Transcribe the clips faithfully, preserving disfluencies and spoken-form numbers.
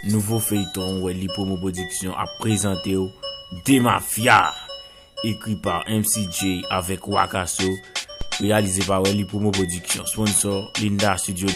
Nouvo feyton Welly Promo Production ap prezante w, De Mafya, ekri pa M C J avèk Wakaso, reyalize pa Welly Promo Production, sponsor Linda Studio.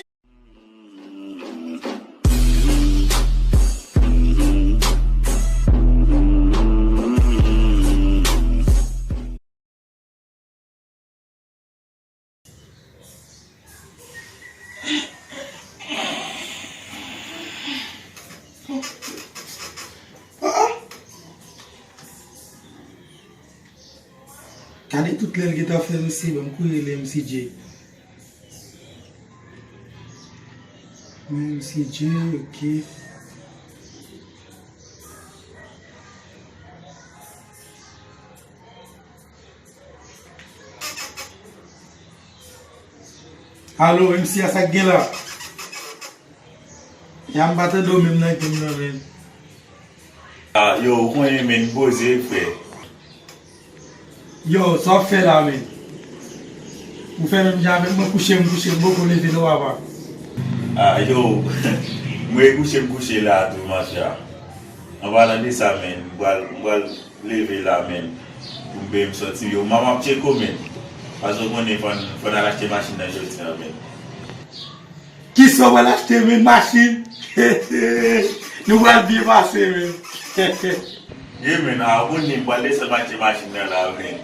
Gade tout lè l gentan fè mesye, ban m kouri rele M C J. M C J, ok. Alo, M C A, sa k gen la? Ya, m pa tande w menm nan ke m nan, men. Ah, yo, ou konnen, men, poze, frè. Yo, sa w ap fè la, men? Ou fè menm jan avè m, mwen kouche, m kouche, m poko leve non, papa. Ah, yo, mwen kouche, m kouche la tou, mafya. An palan de sa, men, m pral, m pral leve la, men, pou m peye m sòti. Yo, manman ap tcheke w, men. Paske w konnen, fò n, fò n al achte machin nan jodi a, men. Kisa w pral achte, men, machin? Nou pral byen pase, men. Ye, men, a, w konnen, m pral desann achte machin nan la, men.